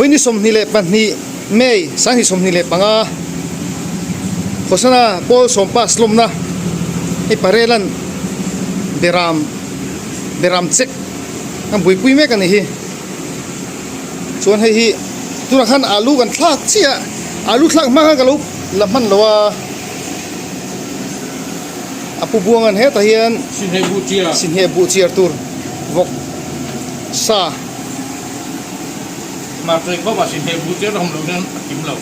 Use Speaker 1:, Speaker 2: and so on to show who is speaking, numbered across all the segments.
Speaker 1: Vawiini 22 May 2025 Hosana Pawl Sawmpa Slawmna hei Parelan Beram Beram check an buaipui mek a ni hi. Chuan hei hi tunah khan alu kan thlak chiah a, alu thlak hma khan ka lo la hman lo a, a pu buangan hetah hian Sinheh buh chiar tur vawk sa.
Speaker 2: Hmarchawi khawp ah Sinheh buh chiar a awm loh hian a kim lo.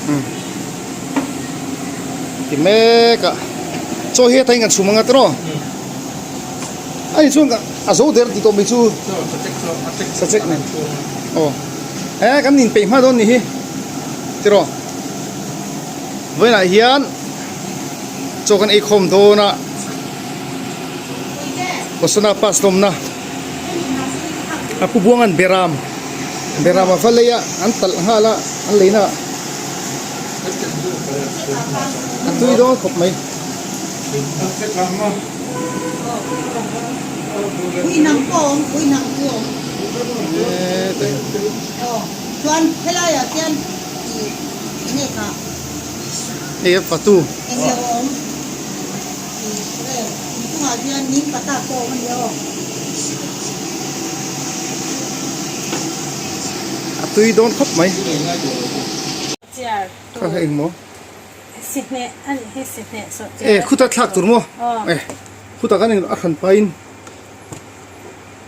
Speaker 1: Ti mek a, chaw hi hetah hian kan chhum anga tiraw? Ani chuan ka a zo der ti tawh mai chu sachek nen aw he kan in peih hma dawn ni hi tiraw vawiinah hian chaw kan ei khawm dawn a Hosana pass lawmna a pu buangan beram beram a va lei a an talh nghal a an leina a tui dawn khawp mai. Hei a fatu. A tui dawn khawp mai. Kha kha engmaw? E khuta thlak tur maw? E khuta kan a hran pahin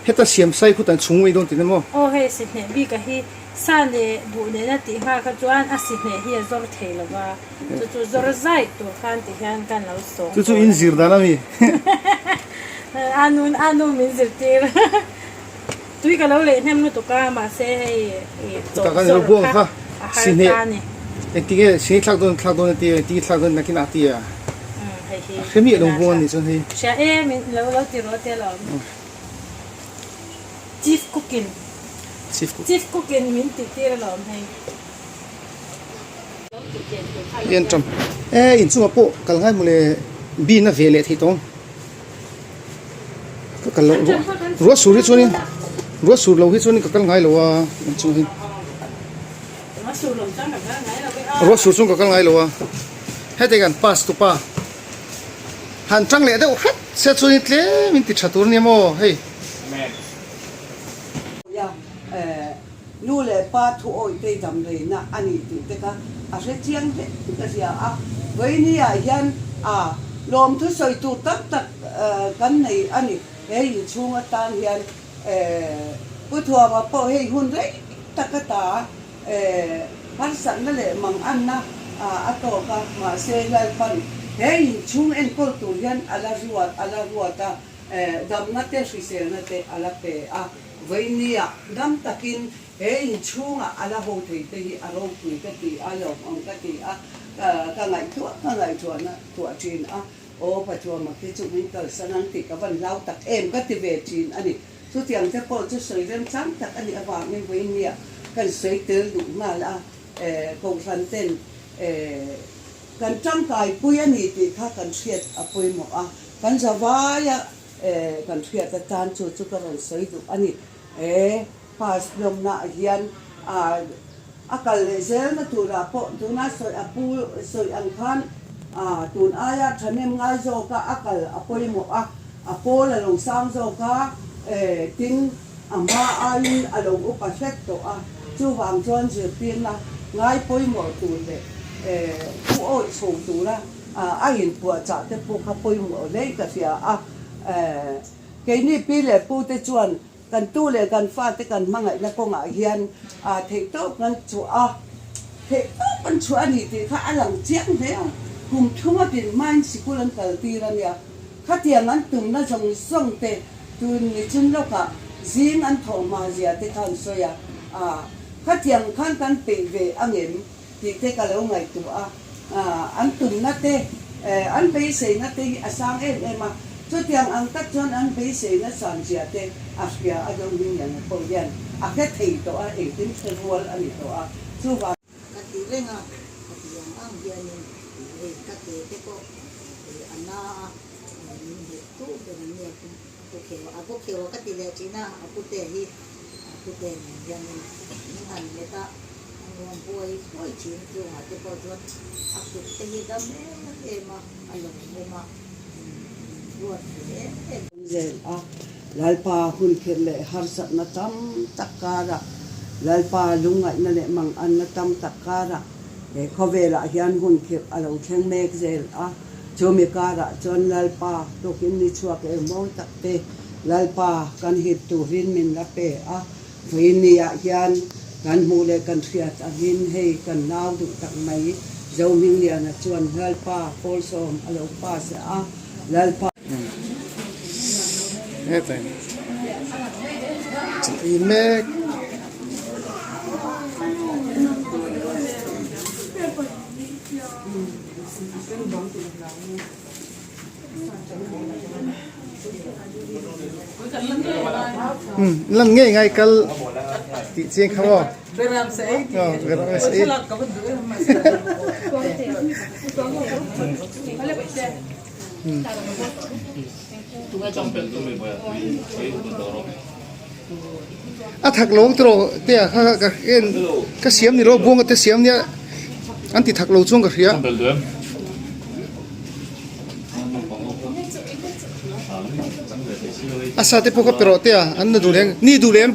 Speaker 1: heta siam sai khuta an chhung mai dawn tihna maw?
Speaker 3: Aw hei sihneh bik a hi sa leh buh nena tih nghal kha chuan a sihneh hi a zawr thei lo va, chu chu zawr zai tur khan ti hian kan lo sawng
Speaker 1: Chu chu in zir dan a mi?
Speaker 3: A nu a nu min zirtir tui ka lo leh hnem lutuk a mahse hei
Speaker 1: Khuta kan lo buang kha sihneh engtinge sihneh thlak dawn thlak dawn a tia engtinge thlak dawn nakin a ti a a hre miah lo buang a nih chuan hei.
Speaker 3: Hria e min lo lo ti rawh te alawm Chief cook in Chief cook in min tih tir alawm hei.
Speaker 1: Hian ṭam e inchungah pawh kal ngai mawle bin a ve leh theih tawng. Ka kal loh ruah ruah sur hi chuanin ruah sur lo hi chuanin ka kal ngai lo a inchung hi ruah sur chuan ka kal ngai lo a heti kan pass tupa han tang leh deuh hret se chuanin tlem in ti tha tur nia maw hei.
Speaker 4: Nu leh pa thu awih te dam reina a ni tih te kha a hre chiang hle ka hria a. Vawiini ah hian a lawmthu sawi tur tam tak kan nei a ni. He inchhung atan hian Pu Thuama pawh hei hun rei tak a ta harsatna leh manganna a tawk a, mahse Lalpan he inchhung enkawl tur hian a la ruat a la ruat a, damna te hriselna te a la pe a. Vawinia dam takin he inchhungah a la ho thei te hi a ropui ka ti a, lawmawm ka ti a, ka ngaihtuah ka ngaihtuahna tuah thin a, aw Pathuama khi chu min kalsan ang tih ka van hlau tak em ka ti ve thin a ni. Chutiang te pawh chu sawi remchang tak a nih avangin vawinia kan sawi tel duh nghal a, Kohhran ten kan tangkaipui a ni tih kha kan hriat a pawimawh a, kan zavaia Eh, kan hriat atan chu chu ka rawn sawi duh a ni. Eh, pass hlawmna ah hian ah a kal leh zelna turah pawh tuna sawi a pu sawi ang khan ah tun aia thahnem ngai zawka a kal a pawimawh a, a pawl a lo sang zawk a, eh, tin a hma aiin a lo upa hret tawh a, chuvang chuan zirtirna ngai pawimawh tur leh eh thu awih chho tura A inpuahchah te pawh kha pawimawh hle ka hria a, keini pi leh pu te chuan kan tu leh kan fate kan hmangaihna kawngah hian theihtawp kan chhuah a, theihtawp kan chhuah a ni tih kha a lang chiang hle a, kum thunga din hmain sikul an kal tir a nia, khatiang an tumna zawng zawng te tun ni chun lawkah zing an thawh hma zia te kha an sawi a, khatiang khan kan peih ve angem? Tih te ka lo ngaihtuah a, an tumna te, an beiseina te hi a sang em em a, chutiang ang tak chuan an beiseina sanzia te a hria a dawng hming lian pawh hian a hre thei tawh a, engtin hre rual a ni tawh a, chuvang.
Speaker 5: Ka ti reng a, ka ti ang ang hianin hei ka ke te pawh a na a, min heh tu ber an nia a pu kheu a, a pu kheu a ka ti leh thin a, a pute hi a pute nen hianin min han let a. nuam huai huai thin chungah te pawh chuan a kut te hi dam em em a, a lawmawm a, ruat ve em em.
Speaker 4: Zel a, Lalpa hun khirh leh harsatna tam tak karah, Lalpa lungngaihna leh manganna tam tak karah he khawvelah hian hun khirh a lo thleng mek zel a, chumi karah chuan Lalpa tukin ni chhuak eng mawi tak te Lalpa kan hip turin min la pe a, Vawiinniah hian kan hmuh leh kan hriat angin hei kan nau duh tak mai Zohmingliana chuan Lalpa Pawlsawm a lo pass a, Lalpa.
Speaker 1: Hetlai chi mek. Lan ngei ngai kal tih chiang kha maw? A thak lo ang tiraw te ah kha ka en ka siam ni lo buanga te siam nia an ti thak lo chuan ka hria. A sa te pawh kha pe rawh te a an la duh lem ni duh lem.